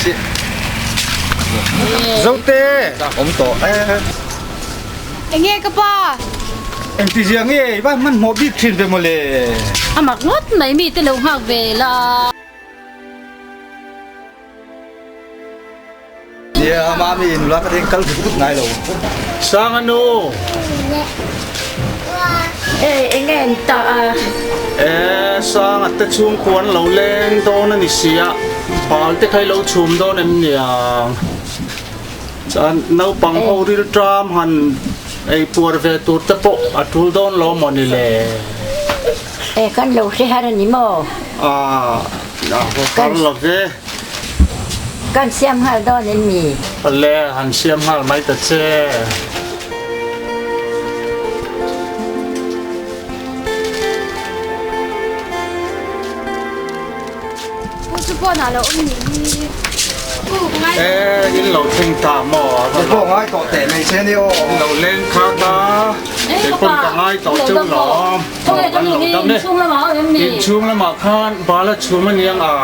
chiah. Zote! Awm tawh e. Enge ka pa? Engtizia nge i va hmanhmawh bik thin ve mawle? A mak ngawt mai mi te lo nghak ve la. Nia mami nula ka teng kal vut vut ngai lo. Sang anu. E enge an ta a. E sang a te chhung kuan lo leng dawn ani sia bal te kha i lo chhum dawn em niang. Chuan naupang ho ril tram han ei puar ve tur te pawh a tul dawn lo maw ni le. E kan lo hre har ani maw? A har lo ve. Kan siam nghal dawn em mi? Le han siam nghal mai ta che. Pu chu pawn ah lo awm nih hi. Pu ka ngai E in lo thleng ta maw? Kei pawh ngai tawh teh mai che ni aw. In lo leng kha ta. Kei pawn ka ngai tawh cheu lawm. Kan lo dam e. Inchhung lamah khan bal a chhum a niang a.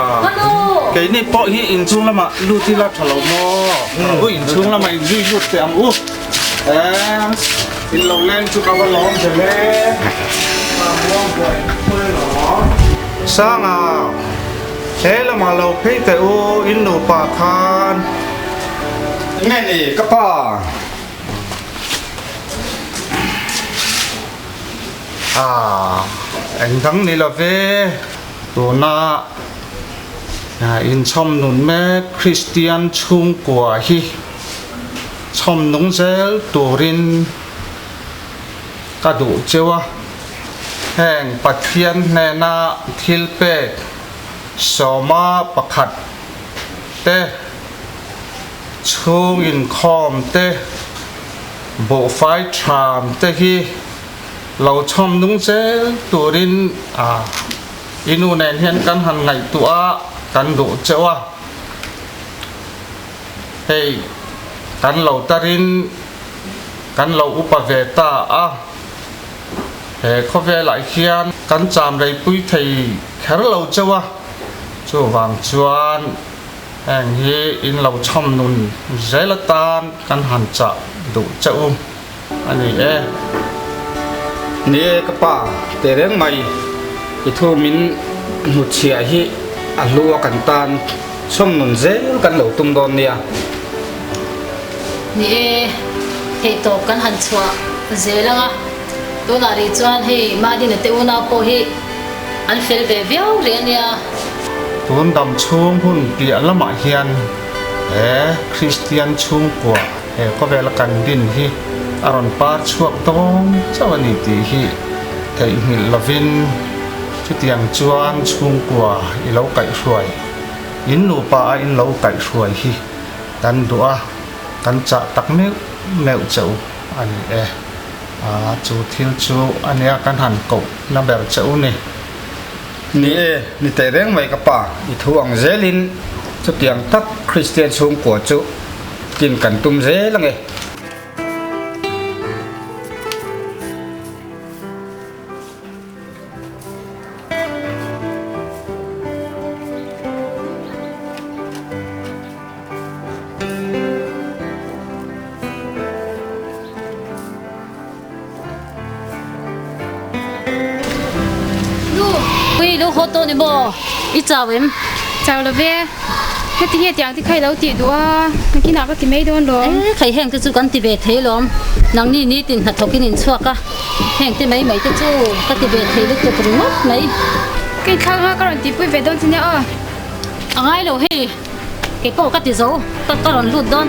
Keini pawh hi inchhung lamah lut ila tha lo maw? U inchhung lamah inzui lut teh ang u. In lo leng chu ka va lawm ve le. Sanga, he lamah lo phei teh u in nupa khan. Nge ni ka pa? A, eng dang ni lo ve, tuna inchhawm nun mek Kristian chhungkua hi chhawm nung zel turin ka duh cheu a, heng Pathian hnena thil pek sawma pakhat te, chhung inkhawm te, Buhfai ṭham te hi lo chhawm nung zel turin a i nu nen hian kan han ngaihtuah a, kan duh cheuh a. Hei kan lo tarin kan lo upa ve ta a, he khawvelah hian kan cham reipui thei kher lo cheuh a, chuvang chuan Heng hi in lo chhawm nun zel atan kan han chah duh che u a ni e. Ni e ka pa, teh reng mai i thu min hnutchhiah hi a hlu a kan tan chhawm nun zel kan lo tum dawn nia. Ni e, theihtawp kan han chhuah zel ang a, tunah rih chuan hei Madina te unau pawh hi an fel ve viau rih a nia. Tun dam chhung hun piah lamah hian he Kristian chhungkua he khawvela kan din hi a rawn par chhuak dawn chauh a ni tih hi theihnghilh lovin chutiang chuan chhungkua i lo kaihhruai, in nupa a in lo kaihhruai hi kan duh a, kan chah tak meuh meuh che u a ni e. Chu thil chu a nia kan han koh na ber che u ni. Ni e, ni teh reng mai ka pa, i thu ang zelin chutiang tak Kristian chhungkua chu kin kan tum zel ange. Nu, pui lo haw tawh ni maw? I chau em? Chau lo ve. Heti nge tiang te kha i lo tih duh a, nakinah ka ti mai dawn lawm. E, khai heng te chu kan ti ve thei lawm. Nangni nitin hnathawk in inchhuak a, heng te mai mai te chu ka ti ve thei lutuk ringawt mai. Ka inthlak anga ka rawn tihpui ve dawn che nia aw. A ngai lo hei, kei pawh ka ti zo, ka rawn lut dawn.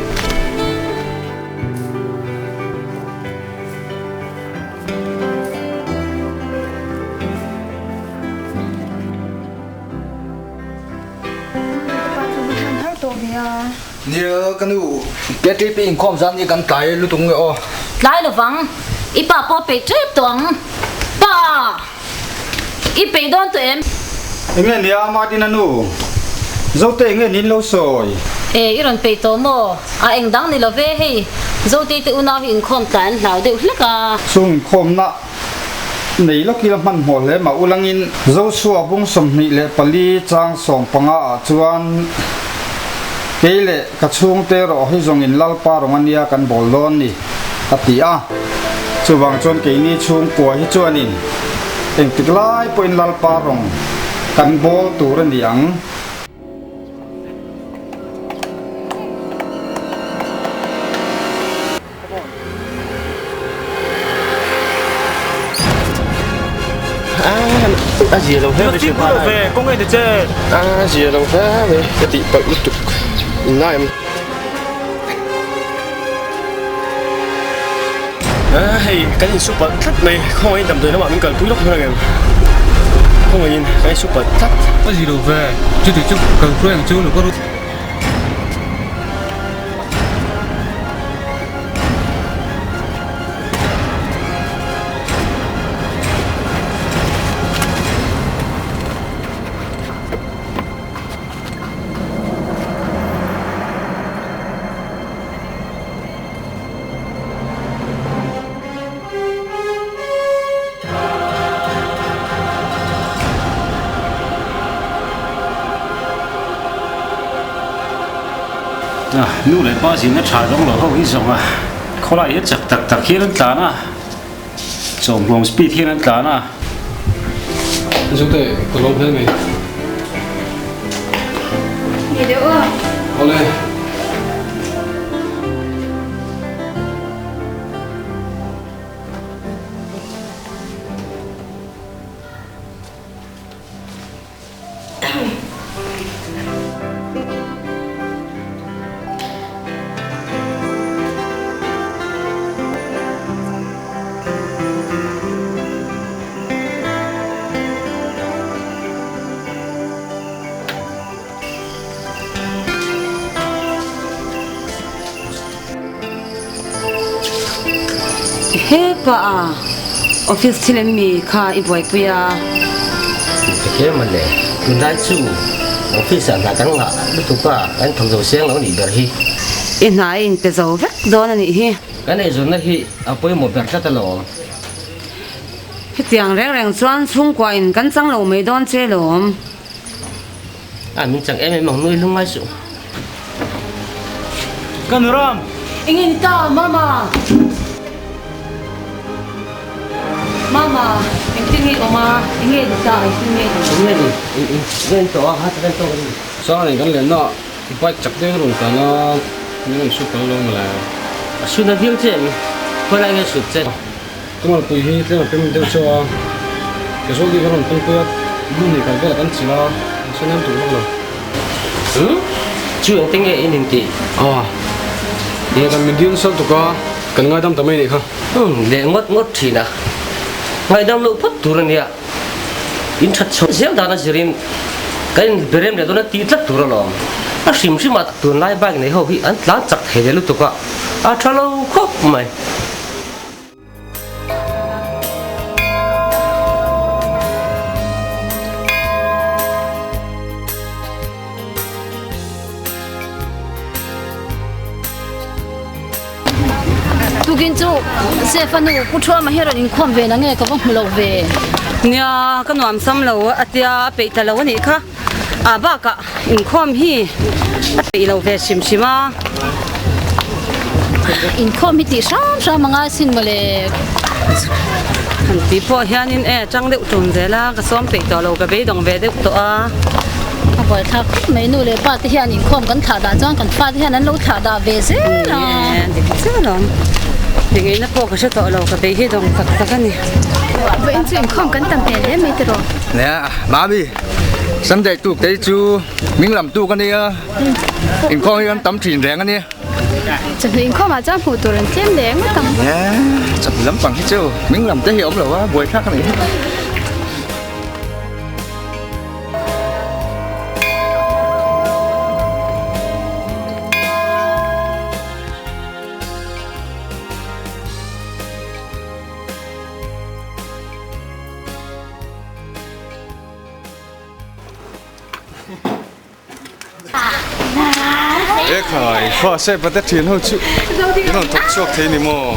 Nia ka nu, KTP inkhawm zan hi kan tlai lutuk nge aw. Tlai lovang, i pa pawh a peih tep tawh ang. Pa! I peih dawn tawh em? Enge nia Martin-a nu, Zote enge nin lo sawi? E, i rawn peih tawh maw? A eng dang ni lo ve hei, Zotei te unau hi inkhawm tlai an hlau deuh hlek a. Chung inkhawmna nei lawk ila hmanhmawh hle mah ulangin Joshua bung 24 chang 15 ah chuan. Kei leh ka chhungte erawh hi zawngin Lalpa rawng a nia kan bawl dawn ni, a ti a. Chuvang chuan keini chhungkua hi chuanin engtik lai pawhin Lalpa rawng kan bawl tur a ni ang. A zia lo hle mai Fimkhur lo ve, kawng en che. A zia lo hle mai, ka tih palh lutuk inlai em. Hei kan insu palh tlat mai, khawngaihin damdawi lamah min kalpui lawk hmel ang em? Khawngaihin kan insu palh tlat. A zia lo ve, chuti chu kalpui ang chu lo ka ru. Nu leh pa zirna tha dawng lo ho hi zawng a, khawlai hi chak tak tak hian an tlan a, chawmhlawm speed hian an tlan a. Zute ka lawm hle mai. Ni deuh a. Awle. Hepa a office thil em mi kha i buaipui a? Ka tlem a le, tunlai chu office ah hna kan ngah lutuk a, kan thawk zo seng lo nih ber hi. I hna i inpe zo vek dawn a nih hi. Kan eizawnna hi a pawimawh ber tlat alawm. Hetiang reng reng chuan chhungkua in kan chang lo mai dawn che lawm. A min chang em em ang nui hlung ngai suh. Ka nu ram! Enge ni ta Mama? Mama, engtin nge i awm a? Enge ni ta? Engtin nge i awm? Enge ni? Enge in tawh a? Ha tak en tawk a ni. Chuan kan lenna bike chak deuh in rawn tlan a, min rawn sut lo mawle. A sut na viau che em? Khawilai nge sut che? Ka malpui hi tlem a pem deuh chauh a, casualty ka rawn panpui a, hmun hnih kal velah kan chilh a, mahse nem tur vak lo. Umm, chu engte nge in intih? Aw, nge kan min dil nasa lutuk a, kan ngaidam ta mai nih kha. Umm, leh ngawt ngawt thin a, ngaidam loh phawt tur a nia, in that chho zel dan a zirin kan in berem leh dawn a tih tlat tur alawm. A hrim hrim a, tunlai bike nei ho hi an tlan chak thei leh lutuk a, a tha lo khawp mai. Tukin chu Sefa nu Pu Thuama hi rawn inkhawm ve na nge ka va hmu lo ve. Nia ka nuam sam lo a tia a peih ta lo a nih kha. A bakah inkhawm hi a peih lo ve hrim hrim a. Inkhawm hi tih hram hram a ngai sin mawle. Han tih pawh hianin e tang deuh ṭun zel a, ka sawm peih tawh lo, ka beidawng ve deuh tawh a. A buaithlak khawp mai, nu leh pa te hian inkhawm kan thlah dah chuan kan fa te hian an lo thlah dah ve zel a. Ni e, dik chiah alawm. Tingeina pawh ka hre tawh lo, ka bei hi dawng tak tak a ni. Vawiin chu inkhawm kan tam hmel hle mai tiraw? Nia, Mami, Sunday tuk te hi chu ming lam tuk a nia, inkhawm hi kan tam thin reng a nia. Chawhnu inkhawm ah chuan hmuh tur an tlem leh ngawt ang. Nia, chawhnu lampang hi chu ming lam te hi a awm lo a, buaithlak a nih hi. E khai, khaw se pate thian ho chu in rawn thawk chhuak thei ni maw?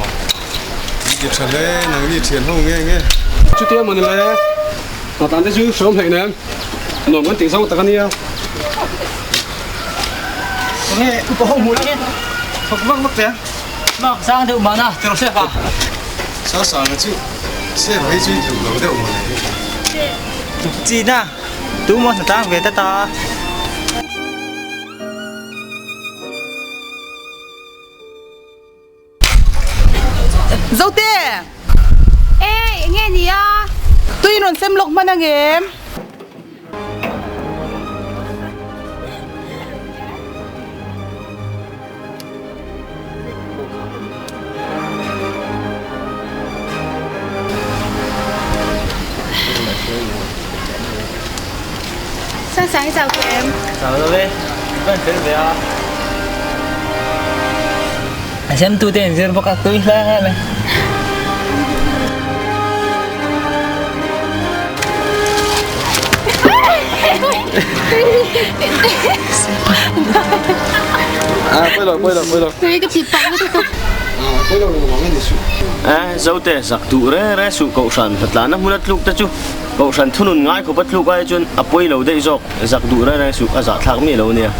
In ti tha hle, nangni thian ho nge nge. Chutia mawni le, hna tan te chu hreawm hleih nen, nuam kan tih zawng tak a nia. Khawnge upa ho hmuh langin thawk vak vak che a. Mark sang deuh mahna tiraw chef a. Sasanga chu chef hi chu i tluk lo deuh mawle. Tluk chin a, tu maw hna tlang ve ta ta. Zote! Ey, enge ni a? Tui in rawn sem lawk hman angem? Sang sang i chau tawh em? Chau lo e, ka en fel ve a. A sem tu te in zir bawk a, tui hle em e. Ah, pawilo, pawilo, pawilo. Tui ka ti pah lutuk. Ah, pawilo lo mang ani suh. Eh, Zote, zak duh re re suh Kohhran hnatlana hmuna tluk te chu Kohhran thunun ngai khawpa tluk ai chuan a pawi lo daih zawk, zak duh re re suh a zahthlak miah lo ania.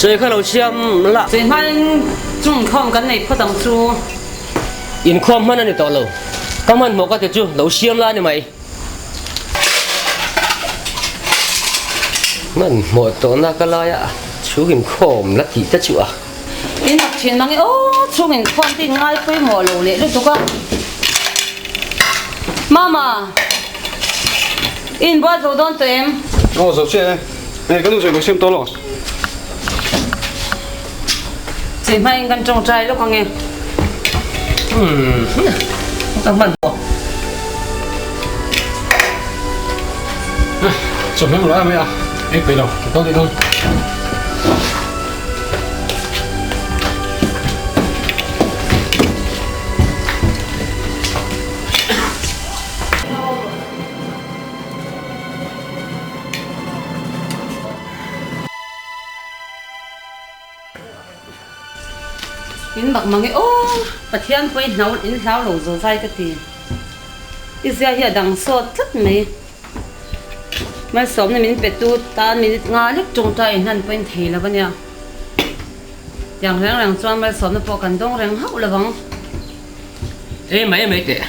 Chawi kha lo siam la. Chawi hmain chung inkhawm kan nei phawt ang chu. Inkhawm hman a ni tawh lo. Ka hmanhmawh ka ti chu lo siam la a ni mai. Hmanhmawh tawhna ka laia chhung inkhawm la tih te chu a. In mak thin mang e aw, chhung inkhawm te in ngai pawimawh lo leh lutuk a. Mama, i inbual zo dawn tawh em? Aw zo chiah e, hei ka nu zawih lo siam tawh lo. Chei hmain kan tawngtai lawk ang e. Umm, ka hmanhmawh. Chawhmeh mawlh a mai a, ei peih lo, ka kal daih dawn. In bak mang e aw, Pathian pawh i hlau in hlau lo zo zai ka ti. I zia hi a dang sawt tlat mai. Malsawmna min pe tu tan minute nga lek tawngtai in hlan pawhin thei lo ania. Tiang reng reng chuan malsawmna pawh kan dawng reng hauh lo vang. Ei mai mai teh.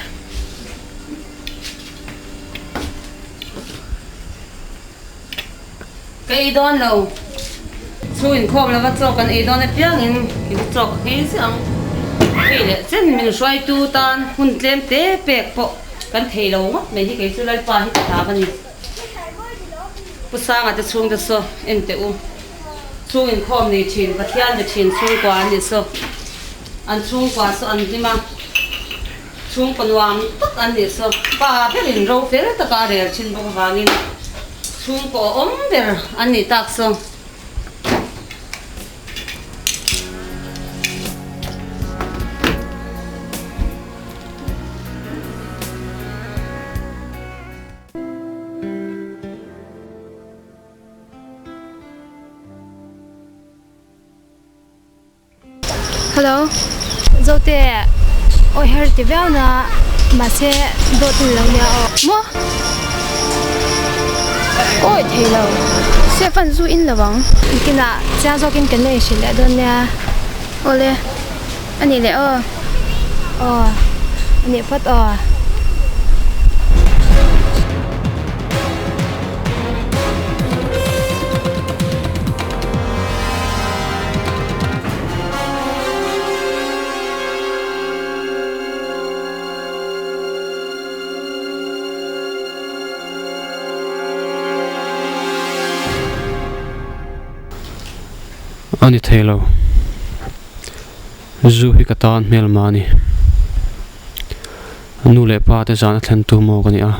Ka ei dawn lo. Chhung inkhawm lova chaw kan ei dawn apiangin i chu chaw ka nghei ziah ang. Hei leh chen min hruaitu tan hun tlem te pek pawh kan thei lo ngawt mai hi kei chu Lalpa hi ka hlau a ni. Pu Sanga te chhungte saw en teh u. Chhung inkhawm nei thin Pathian be thin chhungkua an nih saw. An chhungkua saw an hlim a. Chhungkaw nuam tak an nih saw pa berin ro fel taka a rel thin bawk avangin chhungkaw awm ber an nih tak saw. Hello Zote awi her ti viau na mahse dawt in lo nia aw maw awi thei lo chef an zu in lo ang nikinah chiang zawkin kan la inhrilh leh dawn nia awle anih leh aw aw anih phawt aw. A ni thei lo. Zu hi ka tan hmel mah a ni. Nu leh pa te zan a thlen tu maw ka ni a.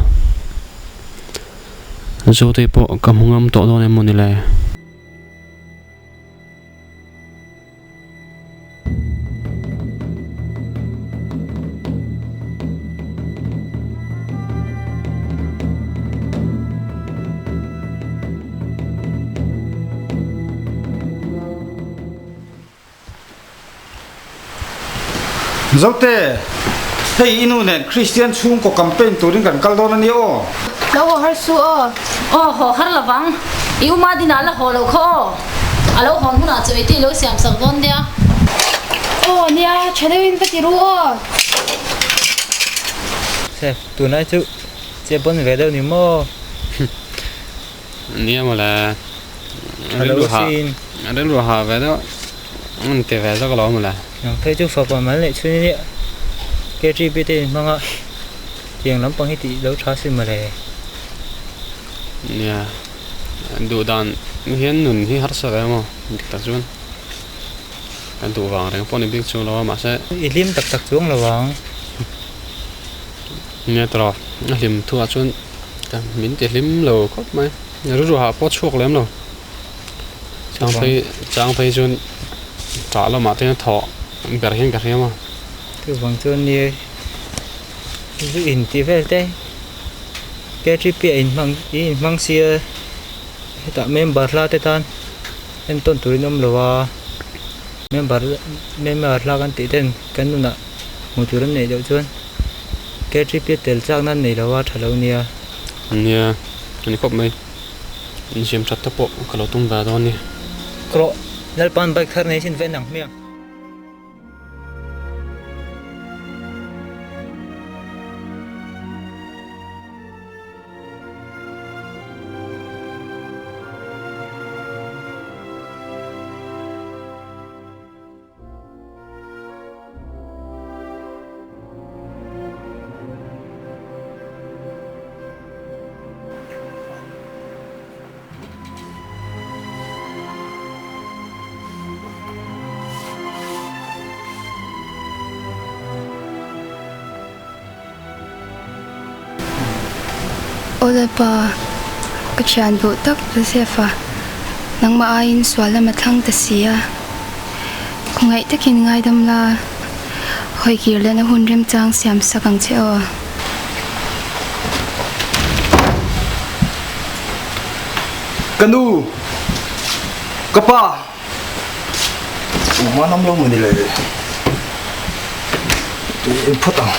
Zotei pawh ka hmu ngam tawh dawn em maw ni le? Zote, hei i nu nen Kristian chhungkaw campaign turin kan kal dawn a nia aw. Lo haw har su aw. Aw haw har lovang, i uma dinah la haw loh kha aw. A lo hawn hunah chaw ei te i lo siam sak dawn nia. Aw nia, tha deuhin va ti ru aw. Chef, tunlai chu che pawn ve deuh ni maw? Nia mawle, rilru hah, rilru hah ve deuh an ti ve zawk lo mawle. Nang phei chu fapa mal neih chhun ania KTP te in hmang a, tiang lampang hi tih lo tha sin mawle. Nia, duh dan hian nun hi harsa ve maw dik tak chuan kan duh vang reng pawh ni bik chuang lo a mahse. I hlim tak tak chuang lo ang. Nia tawrh a hlim thuah chuan. Min ti hlim lo khawp mai. Rilru hah pawh chhuak lem lo. Chang phei chang phei chuan ṭah lamah te hian thawh ber hian ka hriam a. Chuvang chuan ni zu in tih vel te KTP a inhmang i inhmang sia hetah member hla te tan entawn turin awm lo a member member hla kan tih ten kan nunah hmuh tur an neih loh chuan. KTP tel chak nan nei lo a tha lo nia. Nia, a ni khawp mai. Insiam that te pawh ka lo tum ve dawn ni. Krawh, Lalpan bike thar nei sin ve nang hmiang. Awle pa, ka thian duh tak Joseph-a, nangmah aiin sual lam a thlang ta si a. Khawngaih takin ngaidam la, hawi kir lehna hun remchang siam sak ang che aw. Ka nu! Ka pa! Engmah an awm lo maw ni le? Tui en phawt ang.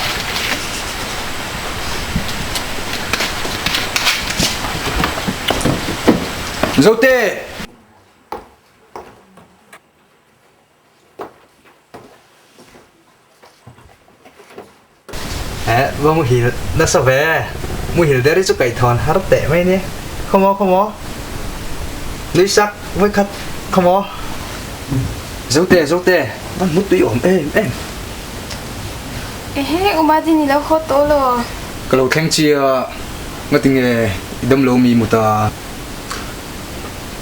Zote! Eh, va muhil nasa ve. Muhil der hi chu kaithawn har teh mai nia. Khawmaw, khawmaw. Nui sak, vawi khat, khawmaw. Zote, Zote, va hmu tui awm em em. Ehe, Uma din i lo haw tawh lo. Ka lo thleng chia, ngatinge i dam lo mi mu ta.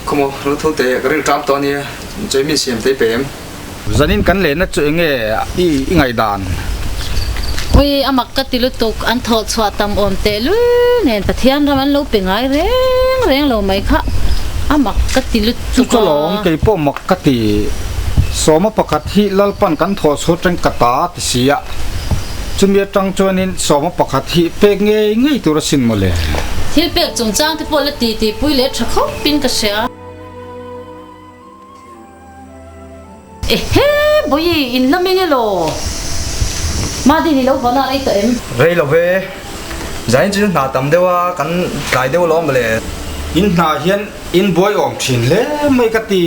Khawmaw, lo tho teh, ka rilṭam tawh ania, chawi min siam tei pem. Zanin kan lehna chu enge i i ngaihdan? Ui, a mak ka ti lutuk, an thawh chhuah tam awm teh lui nen Pathian ram an lo pe ngai reng reng lo mai kha, a mak ka ti lutuk Chu a. chu lawm, kei pawh mak ka ti. Sawma pakhat hi Lalpan kan thawh chhuah teng ka ta ti si a, chumi atang chuanin sawma pakhat hi pek ngei ngei tur asin mawle. Thil pek chungchang te pawh la ti ti pui leh tha khawpin ka hria. Ehe! Bawihi, in la meng elaw? Madin i lo hawn a rei tawh em? Rei lo ve. Zain chu hna tam deuh a, kan tlai deuh alawm mawle. In hna hian in buai awm thin hle mai ka ti.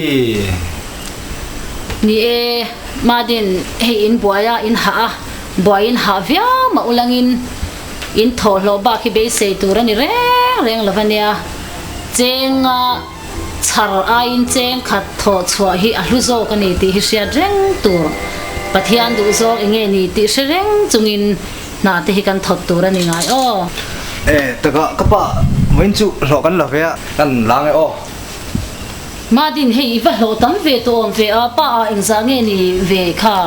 Ni e, Madin, hei in buai a, in hah a, buai in hah viau mah ulangin in thawhhlawh bak hi beisei tur a ni reng reng lo ania. Chenga. Chhar aiin cheng khat thawh chhuah hi a hlu zawk a ni tih hi hriat reng tur. Pathian duh zawk eng nge ni tih hre reng chungin hna te hi kan thawt tur a ni ngai aw. E, takah ka pa vawiin chu hlawh kan la ve a, kan la nge aw. Madin, hei i va hlawh tam ve tawh awm ve a, pa ah engzah nge ni ve kha?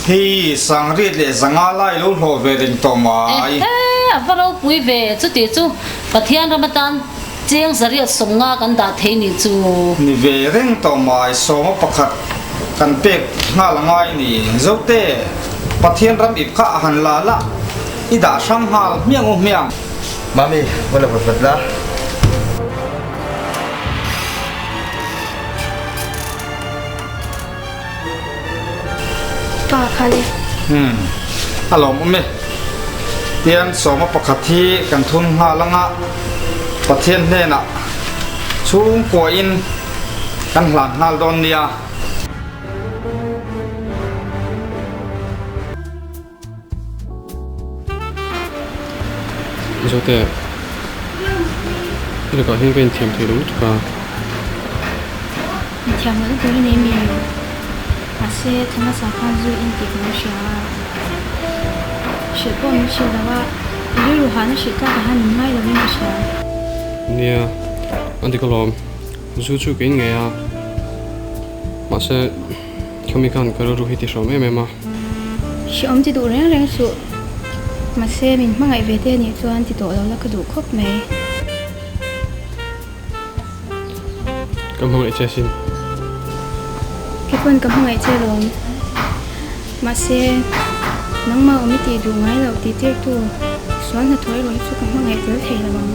Hei, Sangriat leh Zanga lai lo hlawh ve reng tawh mai. Ehe, a va ropui ve, chuti chu Pathian ram atan. Cheng 850 kan dah thei nih chu. Ni ve reng tawh mai, sawma pakhat kan pek nghal a ngai ni. Zote, Pathian ram ip kha a han la la, i dah hrang nghal hmiang u hmiang. Mami, va la vat vat la. Pa kha le. Umm, a lawmawm e. Tian sawma pakhat hi kan thun nghal anga Pathian hnenah chhungkuain kan hlan nghal dawn nia. Zote, i lakah hian ka inthiam thei lo lutuk a. Inthiam lohna tur a nei mi? Mahse, Thomasa khan zu in tih ka lo hria a. Hrilh pawh min hrilh lo a, i rilru hahna hrilh tlakah hian min ngai lovin ka hria. Nia, a dik alawm. Zu chu ka in ngei a. Mahse. Khami khan ka rilru hi ti hrawm em em a. Hreawm ti duh reng reng suh. Mahse min hmangaih ve te anih chuan ti tawh lo la ka duh khawp mai. Ka hmangaih che asin. Kei pawn ka hmangaih che lawm. Mahse nangmah awm i tih duh ngai loh tih tirtu sual hnathawh erawh hi chu ka hmangaih tel thei lo ang.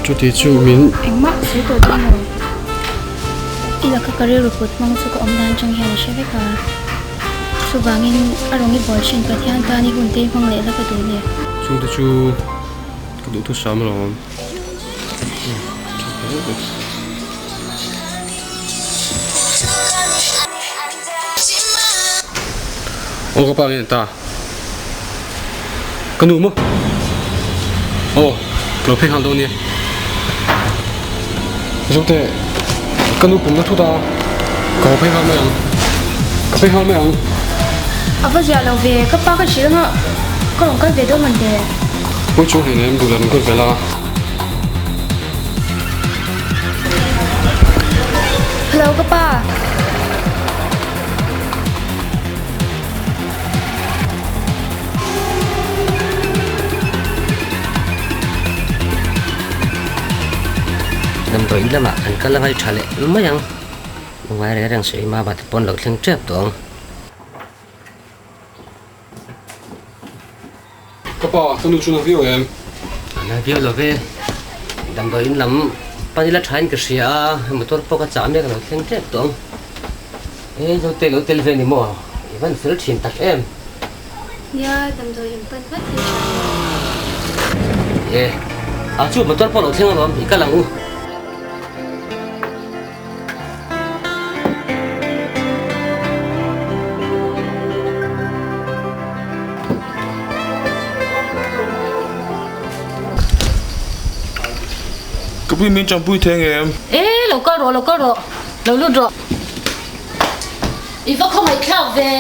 Chuti chu min. Engmah sawi tawh dawn lo. I laka ka rilru put hmang chu ka awm dan atang hian a hre vek a. Chuvangin a rawn i bawl thin Pathian tan i hun te i hmang leh la ka duh le. Chungte chu ka duh thusam alawm. Aw ka pa nge ta. Ka nu maw? Aw, ka lo phei nghal dawn nia. Zote, ka nu pumna thut a, ka haw phei nghal mai ang. Ka phei nghal mai ang. A va ziah lo ve, ka pa ka hrilh anga ka rawn kal ve dawn man ve. Pawi chu hei nen duh lan kal ve la. Hello ka pa. Damdawi in lamah kan kal angai tha leh mai ang. Ngai reng reng sawi mama te pawn lo thleng tep tawh ang. Ka pa, ka nu chu na viau em? A na viau lo ve. Damdawi in lam pan ila thain ka hria a, motor pawh ka chah mek a lo thleng tep tawh ang. E, zo te lo tel ve ni maw? I van fel thin tak em? Nia, damdawi in pan vat hi tha nia. E, a chu motor pawh lo thleng alawm, i kal ang u. Ka pi min champui thei nge em? E, lo kal rawh, lo kal rawh, lo lut rawh. I va khawngaih thlak ve,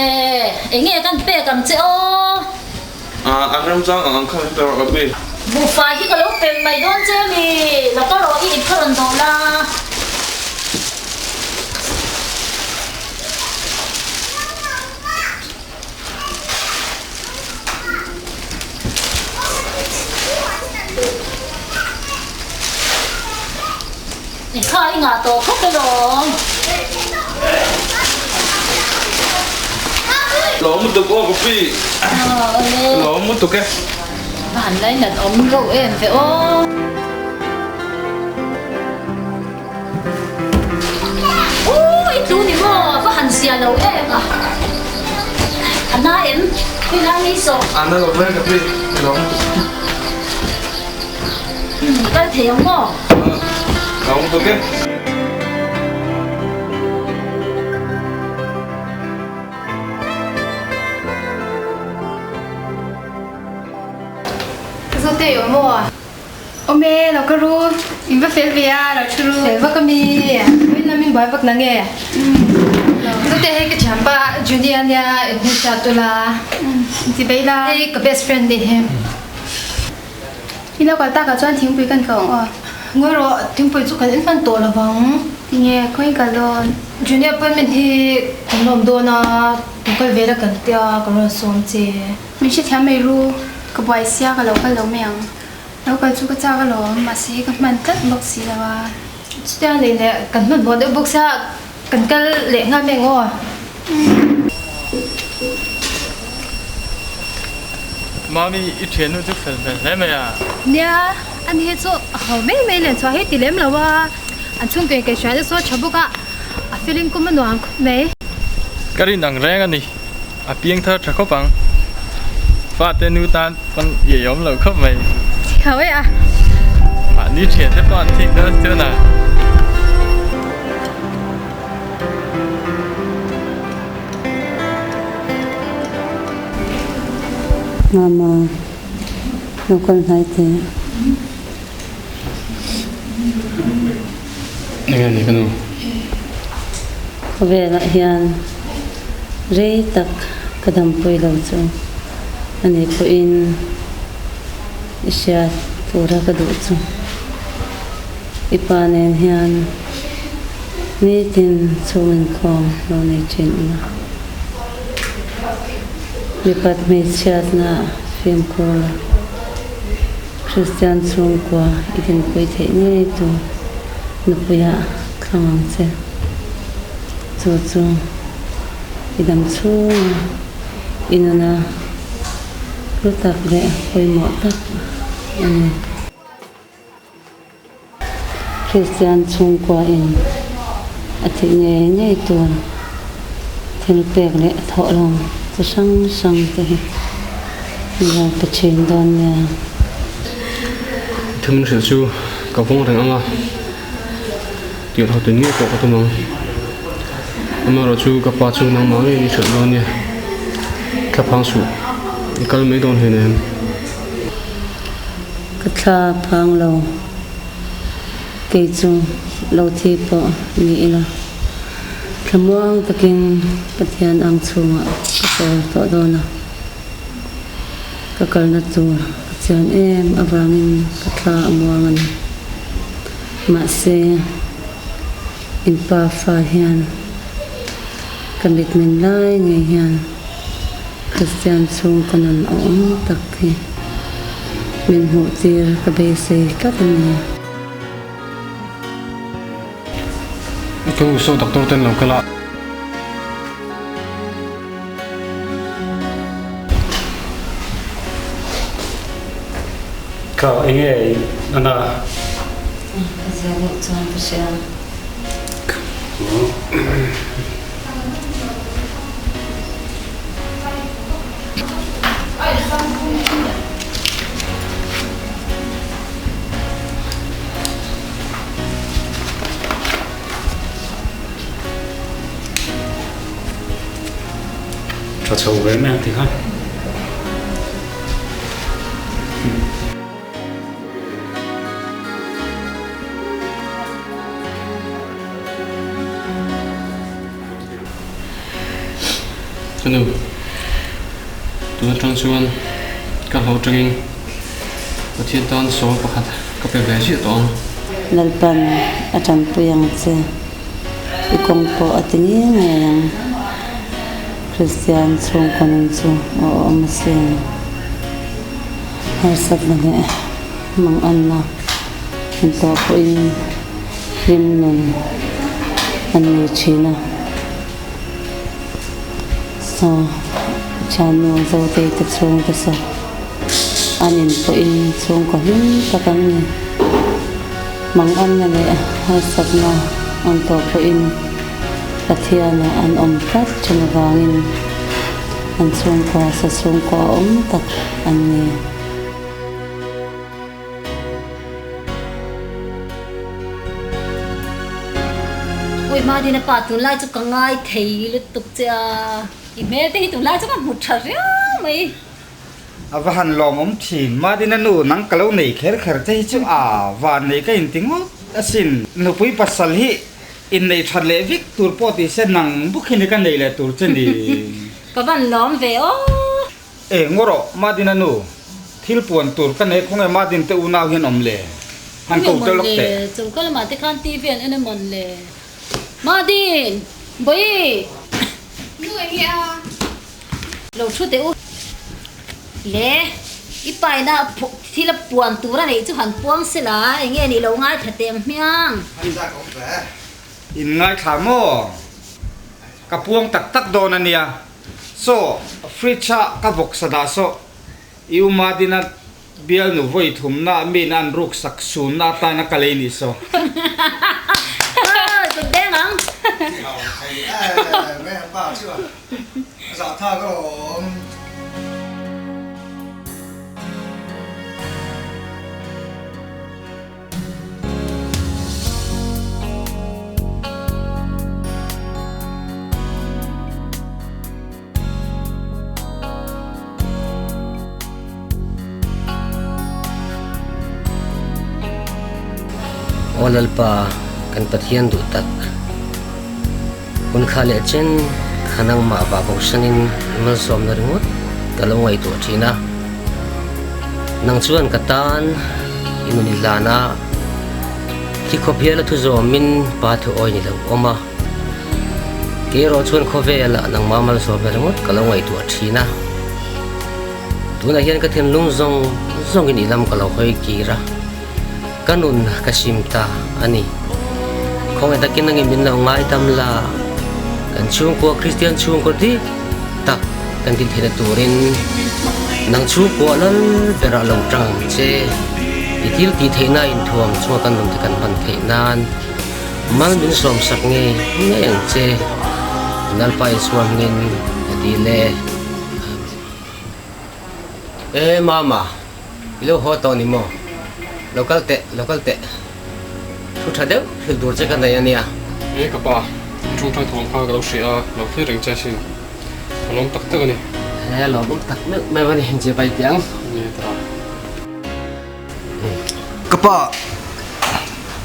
enge kan pek ang che aw? A, a remchang ang ang kha min pe rawh ka pi. Buhfai hi ka lo pem mai dawn che mi, lo kal rawh i ip kha rawn dawh la. Kha i ngah tawh khawp alawm. Lawm lutuk aw ka pi. Lawm lutuk e. Va han lainat awm reuh em ve aw. Ooh i tlu ni maw va han zia lo em a. A na em? Hei lai ngei sawh. A na lo ve ka pi. Lawm lutuk. Kal thei ang maw? Lawm lutuk e. Zote i awm maw? Awm e, lo ka ru. In va fel ve a, lo thu ru. Fel vak a mi. Vawiin lam in buai vak na nge? Zote hei ka thianpa Junie a nia, in hmu hriat ula. Inti bei la. Hei ka best friend nih hi. I lo kal takah chuan thingpui kan kal ang aw. Ngawi rawh, thingpui chu kan en hman tawh lo vang. Tinge, khawiin kal dawn? Junior appointment hi kan lawm dawn a, lo kal ve la kan tia, ka rawn sawm che. Min hrethiam mai ru, ka buai sia ka lo kal lo mai ang. Lo kal chu ka chak alawm, mahse ka hman tlat bawk si lo a. Chutia nei leh kan hmanhmawh deuh bawk sia, kan kal leh nghal mai ang aw. Mami, i thiannu chu fel hmel hle mai a. Nia, ani hi chu a ho mai mai len chhuah hi ti lem lo a, an chhungkaw in hriat te saw tha bawk a, a feeling kum a nuam khawp mai. Ka rin ang reng a ni, a piang thar tha khawp ang. Fate nu tan pawn i ei awm lo khawp mai. Ho e a. Mahni thian te pawh an thik dawn chuan a. Mama, lo kal hnai teh. Enge ni ka nu? Khawvelah hian rei tak ka dampui lo chu a ni pawhin i hriat tura ka duh chu. I pa nen hian nitin chhung inkhawm lo nei thin ila. Mipat hmeichhiatna fimkhur la, Kristian chhungkua i dinpui theih ngei tur nupuiah thlang ang che. Chu chu i dam chhunga i nuna hlu tak leh pawimawh tak a ni. Kristian chhungkua in a thih ngei ngei tur thil pek leh thawhlawm chi hrang hrang te hi min lo pe thin dawn nia. Thil hrilh chu ka vawng reng ang a, tirh ho tin ngei pawh ka tum ang. Amaherawh chu ka pa chu nangmah ngeiin i hrilh dawn nia, thlaphang suh i kal mai dawn hleinem. Ka thla phang lo, kei chu lo thi pawh ni ila, thlamuang takin Pathian ang chhungah ka chawl tawh dawn a, ka kalna tur ka chian em avangin ka thla a muang a ni. Mahse, in pa fa hian ka mitmin lai ngei hian Kristian chhungkaw nun a awm tak hi min hmuh tir ka beisei tlat a ni. Ka u saw doctor ten lo kal a. Ka enge ana. Ka zia deuh chuan ka hria. Tha chho ve mai ang tikhan. Ka nu, tun atang chuan ka hlauh atangin Pathian tan sawl pakhat ka pe ve ziah tawh ang. Lalpan a tanpui ang che, i kawng pawh a ti ngei ngei ang. Kristian chhungkaw nun chu a awm asin. Harsatna leh manganna in tawh pawhin hlim nun an nei thin a. Saw thiannu Zotei te chhungte saw an in pawhin chhungkaw hlim tak an ni. Manganna leh harsatna an tawh pawhin Pathiana an awm tlat thin avangin an chhungkua sa chhungkua awm tak an ni. Ui Madina pa tunlai chu ka ngai thei lutuk che a, i hmel te hi tunlai chu ka hmu tha riau mai. A va han lawmawm thin, Madina nu nang ka lo nei kher kher che hi chu a van nei ka inti ngawt asin. Nupui pasal hi Innei that leh vek tur pawh ti se nang bawk hi ni ka nei leh tur che ni. Ka van lawm ve aw. E ngaw rawh Madina nu, thil puan tur ka nei khawnge Madin te unau hian awm le? Han ko teuh lawk teh. Choka lamah te khan TV an en emawn le? Madin! Bawihi! Nu eng nge a? Lo thu teh u. Le, i paina. Thil a puan tur a neih chu han puang se la, eng nge nih lo ngaithla teh ang hmiang. In ngaithla maw? Ka puang tak tak dawn a nia. Saw, fridge a ka vawk sa dah saw. I u Madina bialnu vawi thumna min an ruk sak sunna atana ka lei nih saw. Kut deng ang. Aw Lalpa, kan Pathian duh tak, hun kha leh chen kha nangmah vah bosanin malsawmna ringawt ka lo ngaihtuah thin a. Nang chuan ka tan i nun i hlan a, thi khawp hial a thu zawmin pa thu awi ni lo awm a. Kei erawh chuan khawvelah nangmah malsawmna ringawt ka lo ngaihtuah thin a. Tunah hian ka thinlung zawng zawngin i lam ka lo hawi kir a, ka nun ka sim ta a ni. Khawngaih takin nangin min lo ngaidam la, kan chhungkua Kristian chhungkaw dik tak kan din theihna turin nang chhungkua lal berah lo tang ang che. I thil tih theihna inthuam chunga kan nun te kan hman theih nan. Mal min sawm sak nge ngei ang che, Lalpa Isua hmingin ka dil e. Amen. E Mama, i lo haw tawh ni maw? Lo kal teh, lo kal teh. Thu tha deuh hrilh tur che ka nei a nia. E ka pa, i tawngtai thawm kha ka lo hria a, lo thlir reng che asin. Ka lawm tak tak a ni. E lawm tak meuh meuh a ni, Jebai ti ang. Ni tara. Ka pa,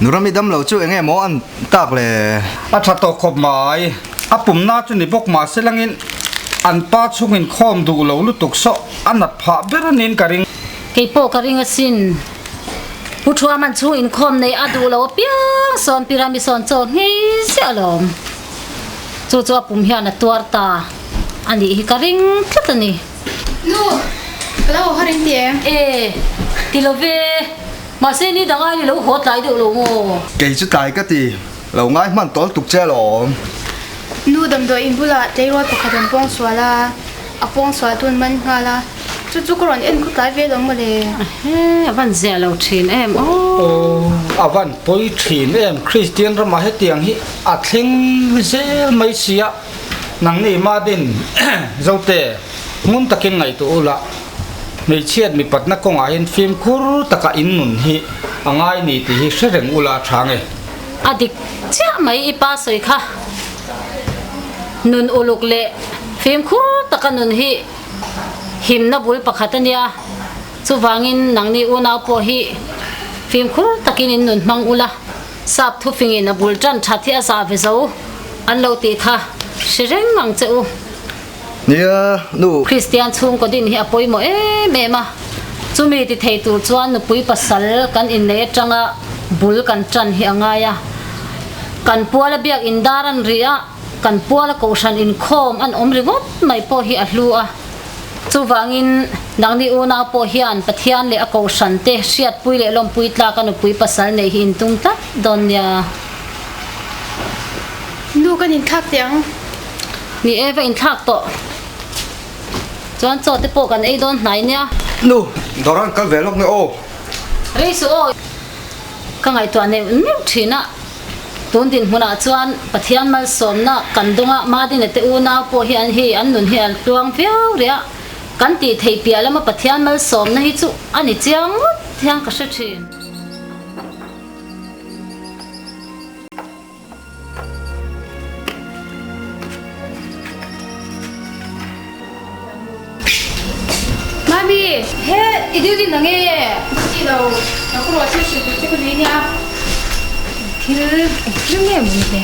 Nurami damlo chu enge maw an tak le? A tha tawh khawp mai. A pumna chu ni bawk mahse langin an pa chhungin khawm duh lo lutuk saw a nat phah ber aniin ka ring. Kei pawh ka ring asin. Pu Thuaman chhung inkhawm nei a duh lo apiang sawn Pirami sawn chaw nghei ziah alawm. Chu chu a pum hian a tuar ta a nih hi ka ring tlat a ni. Nu, ka lo haw har in ti em? E, ti lo ve. Mahse ni dang aiin i lo haw tlai deuh lo maw? Kei chu tlai ka ti, lo ngai hman tawl tuk che alawm. Nu, damdawi in bulah tleirawl pakhat an pawng sual a, a pawng sual tun man nghal a, chu chu ka rawn en khaw tlai ve lo maw le? He, a van ziah lo thin em aw. Aw, a van pawi thin em, Kristian ramah hetiang hi a thleng zel mai sia. Nangni Madin Zote ngun takin ngaihtuah ula, hmeichhiat mipatna kawngah hian fimkhur taka in nun hi a ngai ni tih hi hre reng ula a tha nge. A dik chiah mai i pa sawi kha. Nun uluk leh fimkhur taka nun hi himna bul pakhat a nia. Chuvangin nangni unau pawh hi fimkhur takin in nun hmang ula. Sap thufingin a bul tan that hi a zah ve zo an lo tih kha hre reng ang che u. Nia, nu. Kristian chhungkaw din hi a pawimawh em em a, chumi ti thei tur chuan nupui pasal kan innei atanga bul kan tan hi a ngai a. Kan puala biak indar an ri a, kan puala kohhran inkhawm an awm ringawt mai pawh hi a hlu a. Chuvangin, nangni unau pawh hian Pathian leh a kohhran te hriatpui leh lawmpui tlak a nupui pasal neih hi in tum tlat dawn nia. Nu kan inthlak teh ang. Ni e, va inthlak tawh. Chuan chaw te pawh kan ei dawn hnai nia. Nu, dawr an kal ve lawk nge aw. Rei suh aw. Ka ngaihtuah neuh neuh thin a. Tun dinhmunah chuan Pathian malsawmna kan dawnga Madina te unau pawh hi an hi an nun hi a tluang viau rih a, kan tih theih piah lama Pathian malsawmna hi chu a ni chiang ngawt hian ka hre thin. Mami, he i duty na nge? Ti lo, ka ku ruah thil hrilh tur che ka nei nia. Thil eng thil nge maw ni le?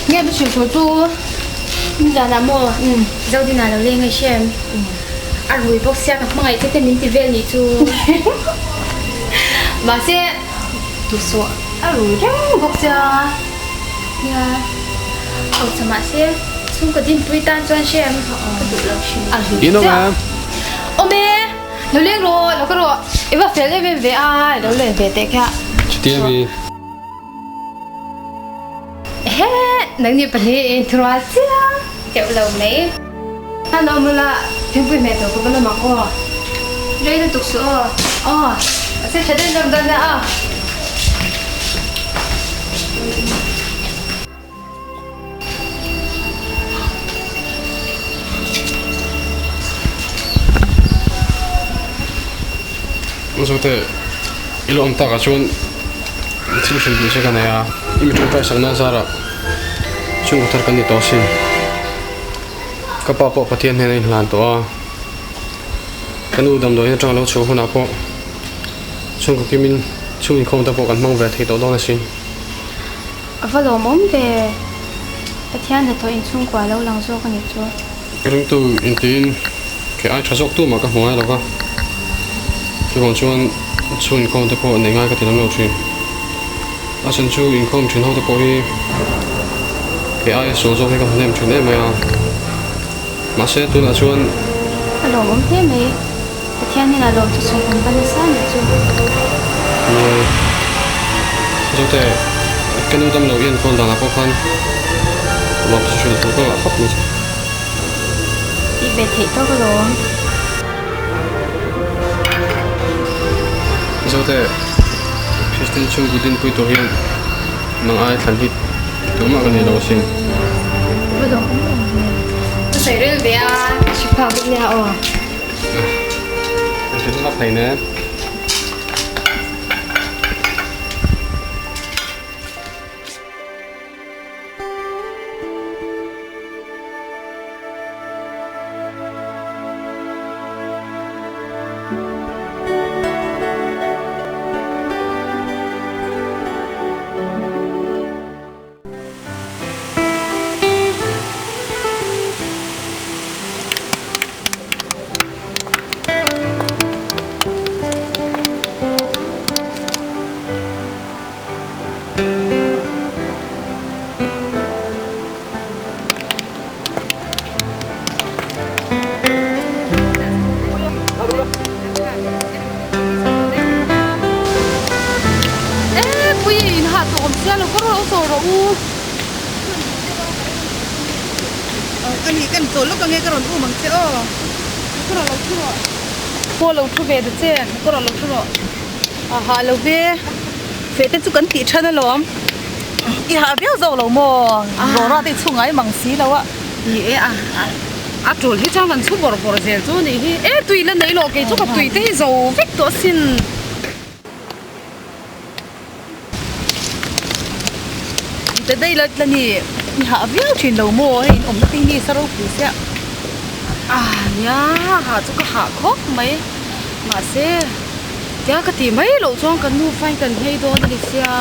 Nge ka hrilh tur chu? Nizanah maw? Zodina lo leng nge hrem? A rui bawk sia ka hmangaih che te min ti vel nih chu. Mahse, duhsawh a rui reng bawk sia. Nia, hausa mahse chhungkaw dinpui tan chuan hrem ka duh lo hrim. In awm em? Awm e! Lo leng rawh, lo ka rawh. I va fel em em ve a, i lo len ve teh kha. Chuti a mi. Ehe, nangni pahnih i inthurual chiang teuh lo mai. Hman awm ula, thingpui hmeh tur ka va la mak aw. Rei lutuk suh aw. Aw, a se tha deuh deuh dawn nia aw. Zote, i lo awm takah chuan thil hrilh duh che ka nei a, i mi tawngtai sakna zarah chhungkaw thar kan ni tawh asin. Ka pa pawh Pathian hnenah a inhlan tawh a, ka nu damdawiin atanga lo chhuah hunah pawh chhungkaw kimin chhung inkhawm te pawh kan hmang ve thei tawh dawn asin. A va lawmawm ve. Pathian hnathawh inchhungkua lo lang zawk a nih chu. Ringtu intiin ke ai tha zawk tumah ka hmu ngai lo va, chuvang chuan chhung inkhawm te pawh neih ngai ka ti lam lo thin. A chhan chu inkhawm thin ho te pawh hi ke aia sual zawk hi ka hmu hnem thin em mai a, mahse tunah chuan. A lawmawm hle mai. Pathian in a lawm chu sawi kan va nasa a nih chu. Nia, Zote, ka nu dam lo i enkawl danah pawh khan lawm chu hrilh tur ka ngah khawp mai che. Tih ve theih tawk alawm. Zote, Kristian chhungkaw dinpui tur hian nang ai thlan hi tumah ka nei lo asin. Va dawng awm awm ve. Ka sawi rel ve a, ka hre phak bawk nia aw. E pui in ha tawh awm sia lo ka rawh saw rawh u. Ani kan chawl lawk ange ka rawn um ang che aw. Ka rawh lo thu rawh. Pawh lo thu ve ta che ka rawh lo thu rawh. A ha lo ve. Feh te chu kan tih than alawm. I ha viau zawk lo maw? Rawra te i chhung ngai mang si lo a. Ni e a a tul hi chuan kan chhu bawrh bawrh zel chu a nih hi. E tui la nei loh kei chu ka tui te hi zo vek tawh asin. Te daih la tla ni i hah viau thin lo maw hei in awmna te hi ni sa ropui sia. A nia hah chu ka hah khawp mai mahse tia ka tih mai loh chuan kan nu fain kan nghei dawn a ni sia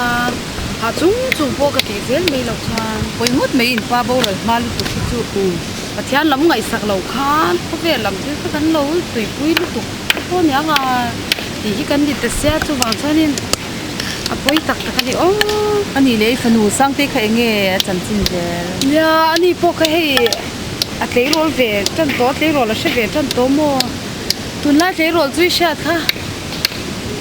hah chung chung pawh ka tih zel mai loh chuan. Pawi ngawt mai in pa boral hma lutuk hi chu. Pathian lam ngaihsak loh khan khawvel lam thil kha kan lo tuipui lutuk te pawh aniang a tih hi kan ni ta sia chuvang chuanin a pawi tak tak a ni aw. A nih leh i fanu Sangtei kha eng nge a chanchin zel? Nia a ni pawh kha hei a tleirawl ve tan tawh a tleirawl a hre ve tan tawh maw? Tunlai tleirawl chu i hriat kha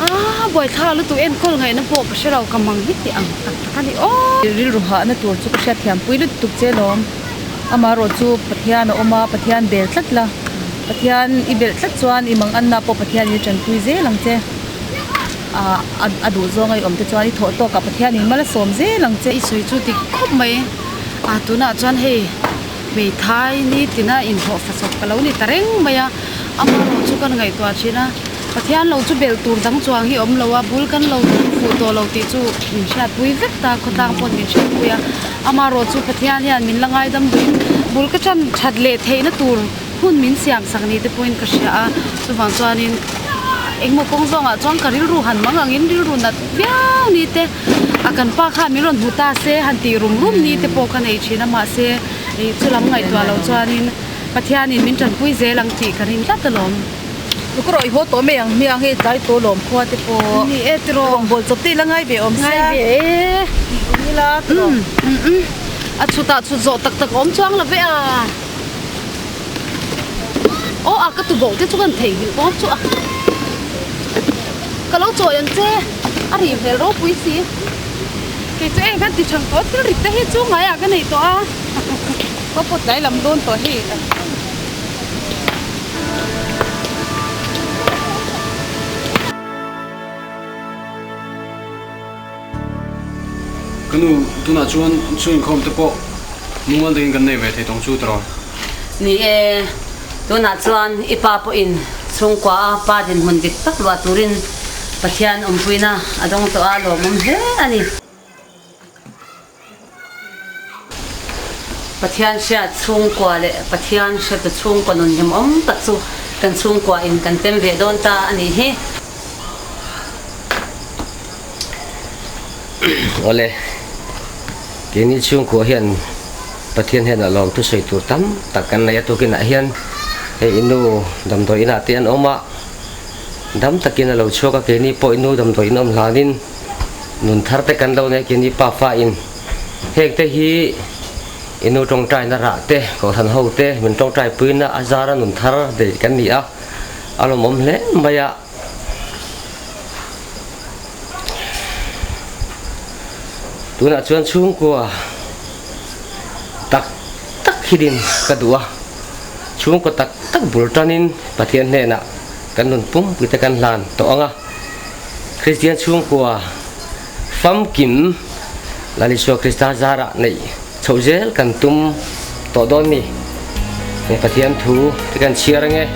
a buaithlak lutuk enkawl ngaihna pawh ka hre lo ka mang hi tih ang tak tak a ni aw. Rilru hahna tur chu ka hriatthiampui lutuk che lawm. Amaherawh chu Pathian a awm a, Pathian bel tlat la, Pathian i belh tlat chuan i mang anna pawh Pathianin i tanpui zel ang che. Ah a duh zawng a i awm te chuan i thawh tawkah Pathianin mal a sawm zel ang che. I sawi chu dik khawp mai. Ah tunah chuan hei hmeithai nitina inhlawh fachawp ka lo ni ta reng mai a, amaherawh chu kan ngaihtuah thin a. Pathian lo chu belh tur dang chuang hi awm lo a, bul kan lo fuh tawh lo tih chu min hriatpui vek ta, khawtlang paw'n min hriatpui a. Amaherawh chu Pathian hian min la ngaidam duhin bul ka chan that leh theihna tur hun min siam sak ni te pawhin ka hria a. Chuvang chuanin engmaw kawng zawngah chuan ka rilru han mang angin rilru nat viau ni te, a kan pa khan min rawn hmu ta se han tih rum rum ni te pawh ka nei thin a, mahse chulam ngaihtuah loh chuanin Pathianin min tanpui zel ang tih ka ring tlat alawm. Ka rawih haw tawh mai ang hmiang hei tlai tawh lawm khua te pawh. Ni e tiraw. Rawngbawl chawp te ila ngai ve awm sia. Ngai ve e. Awm ila tiraw. Um a chhutah chhut zawh tak tak awm chuang lo ve a. Aw a ka tuboh te chu kan theihnghilh tawp chu a. lo chawi ang che. A rih hmel ropui si. Kei chu eng kan ti thang tawh thil rit te hi chu ngaiah ka nei tawh a. Ka pawt tlai lam dawn tawh hei. Ka nu, tunah chuan chhungkhawm te pawh mumal takin kan nei ve thei tawng chu tawh. Ni e, tunah chuan i pa pawhin chhungkua a pa dinhmun dik tak luah turin Pathian awmpuina a dawng tawh a, lawmawm hle a ni. Pathian hriat chhungkua leh Pathian hretu chhungkua nun hlimawm tak chu kan chhungkua in kan tem ve dawn ta a nih hi. Awle, keini chhungkua hian Pathian hian a lawm thusawi tur tam tak kan nei a, tukinah hian hei i nu damdawi inah te an awm a, dam takin a lo chhuak a, keini pawh i nu damdawi in awm hlanin nun thar te kan lo nei keini pa fa in heng te hi i nu tawngtaina rah te kohhran ho te min tawngtai puina a zara nun thar daih kan ni a, a lawmawm hle mai a. Tunah chuan chhungkua tak tak hi din ka duh a, chhungkua tak tak bul tanin Pathian hnenah kan nun pumpui te kan hlan tawh ang a, Kristian chhungkua famkim Lal Isua Krista zarah neih chhoh zel kan tum tawh dawn ni. Pathian thu te kan chhiar ange.